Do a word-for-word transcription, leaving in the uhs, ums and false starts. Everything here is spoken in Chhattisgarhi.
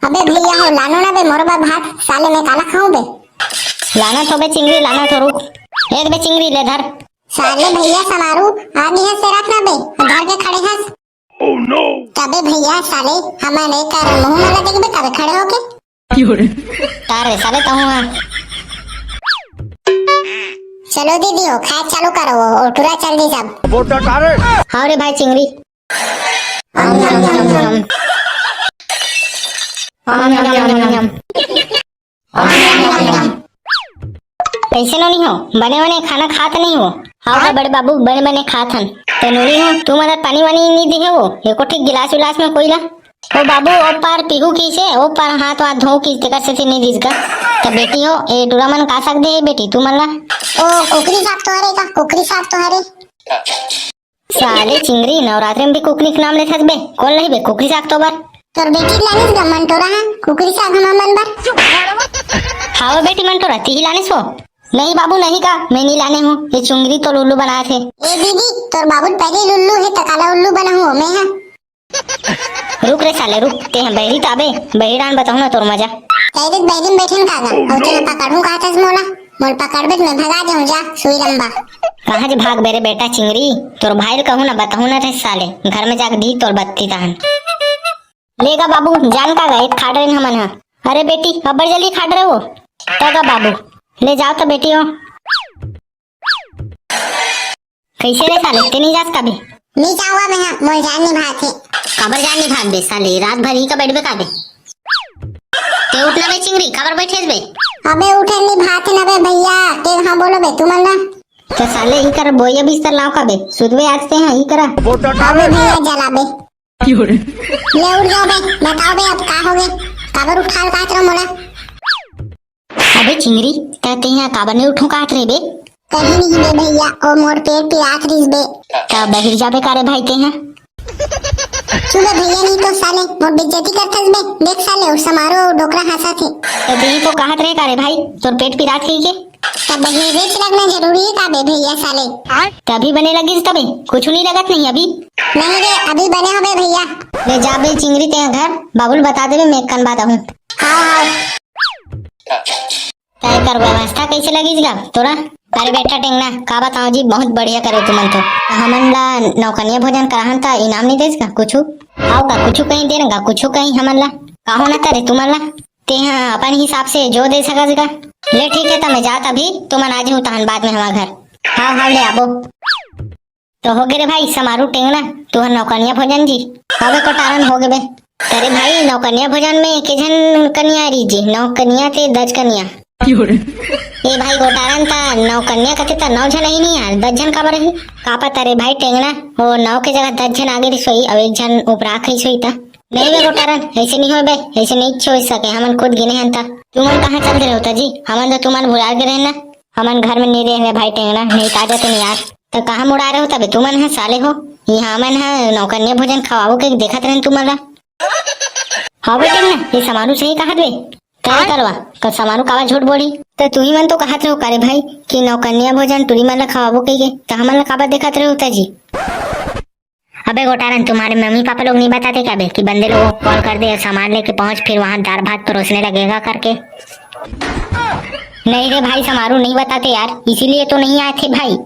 अबे भैया हो, लानो ना बे मोर बर भात, साले मैं काला खाऊं बे। लाना तो बे चिंगरी, लाना तो रुक। एक बे चिंगरी ले धर। साले भैया समारू, आगे है से रख ना बे, धर के खड़े हस। Oh no! तबे भैया साले, हमन एक कर मुंह वाला देखबे तबे खड़े होके। तारे साले तहूं हा। चलो दीदी हो, खाए चालू करो, वो टूरा चल दी सब। हाँ रे भाई चिंगरी। कैसे नोनी हो, बने बने खाना खात नहीं हो? हाँ का बड़े बाबू, बने बने खात हन। तो नोनी हो, तू मतलब पानी वानी नहीं दिहे हो, एको ठीक गिलास उलास में कोई ला। ओ बाबू, ओ पार पीहू किसे, ओ पार हाथ वाथ धो किस तेकर से नहीं दिस का। तो बेटी हो, ए टूरा मन का साग दे बेटी तू मन ला? ओ कुकरी साग तो हरे का, कुकरी साग तो हरे। साले चिंगरी, नवरात्रि में भी कुकरी के नाम लेथस बे। कौन लही बे कुकरी साग तो बर? तोर बेटी लानिस गा मंटोरा हा, कुकरी साग हमन बर। हाँ वो बेटी मंटोरा, तिही लानिस वो? नहीं बाबू, नहीं का, मैं नहीं लाने हूँ। ये चुंगरी तो लुल्लू बनाए थे। ए दीदी, तोर बाबू पहले लुल्लू है, त काला उल्लू बना हूँ मैं हा। रुक रे साले रुक, ते हम बहरी ताबे, बहरी डान बताऊँ ना तोर मजा। कह दे बहरी में बैठन का गा, और तेरा पकड़ूँ कहा था मोला, मोल पकड़बे त मैं भगा जाऊँ जा, सुई लंबा। कहाँ जे भाग बेरे बेटा चिंगरी, तोर भाई ल कहूँ ना बताऊँ ना रे साले, घर में जाके दी तोर बत्ती तहन। लेगा बाबू, जान का गए, खाट रहे हमन हा। अरे बेटी, अब्बड़ जल्दी खाट रहे हो। तगा बाबू, ले जाओ तो बेटी हो। कैसे रे साले, ते नहीं जास का बे? नहीं जाऊंगा मैं, मोर जान नहीं भात है। काबर जान नहीं भात बे साले, रात भर ही का बैठबे का बे? ते उठना बे चिंगरी, काबर बैठे बे? अबे उठे नहीं भात है ना बे भैया, ते हाँ बोलो बे, तू मन ना। तो साले ही कर बोया बिस्तर लाओ का बे, सुतबे आज ते हाँ ही करा। अबे भैया जला बे। ले उठ जाओ बे, बताओ बे अब का हो गए, काबर उठाल काट रहा मोला? अबे चिंगरी, तै तेहा काबर नहीं उठूं काट रे बे? कहीं नहीं बे भैया, ओ मोर पेट पिरात रहिस बे। त बहिर जाबे का रे भाई तेहा? चुप बे भैया, नहीं तो साले मोर बेइज्जती करथस बे। देख साले, ओ समारो डोकरा हंसत हे। त तेही तो कहत रहे का रे भाई, तोर पेट पिरात कही के? त बहिरे चिलकना जरूरी है का बे भैया साले? तभी बने लगिस तबे, कुछ नहीं लगत नहीं अभी। नहीं रे, अभी बने हो बे भैया। ले जा बे चिंगरी तेहा घर, बाबू ल बता देबे मैं कन बात हूँ। हाँ हाँ। तय कर व्यवस्था कैसे लगिस गा तोरा? अरे बेटा टेंगना, का बताओ जी, बहुत बढ़िया करे तुमन तो। हमन ला नौकनिया भोजन कराहन त इनाम नहीं देस का कुछ? आओ का कुछ कहीं देन गा, कुछ कहीं हमन ला? का होना तरे तुमन ला? तेहा अपन हिसाब से जो दे सकस गा। ले ठीक है, त मैं जात अभी, तुमन आ जाहू तहन बाद में हमार घर। हाँ हाँ, ले आबो। तो हो गे रे भाई, समारू टेंगना, तुहर नौकनिया भोजन जी। हवे कोटारन हो गे बे। अरे भाई, नौकनिया भोजन में के झन कनिया रही जी? नौ कनिया ते दस कनिया। ए भाई गोटारन, ता नौ कनिया कथे ता नौ झन ही नहीं यार, दस झन काबर ही? का पता रे भाई टेंगना, वो नौ के जगह दस झन आगे रही सोई, अब एक झन उपरा खई सोई ता। नहीं बे गोटारन, ऐसे नहीं हो बे, ऐसे नहीं हो सके, हमन खुद गिने हन ता। तुमन कहाँ चल दे रहे हो ता जी? हमन तो तुमन भुला गे रहे ना, हमन घर में नहीं रहे भाई टेंगना, नहीं ताजा तो नहीं यार। त कहाँ मुड़ा रहे हो तबे तुमन ह साले हो? यहाँ हमन ह नौकन्या भोजन खवाबो के देखत रहन तुमन ला। हाँ बेटे ना, ये समारू सही कहत बे। काय करवा, का समारू काबर झूठ बोली? त तुही मन तो कहत रहो करे भाई कि नौकन्या भोजन टूरी मन ला खवाबो कहिके, त हमन ला काबर देखत रहे हो जी? अबे गोटारन, तुम्हारे मम्मी पापा लोग नहीं बताते क्या बे कि बंदे लोगों को कॉल कर दे और सामान लेके पहुंच, फिर वहां दाल भात परोसने लगेगा करके? नहीं रे भाई, समारू नहीं बताते यार, इसीलिए तो नहीं आए थे भाई।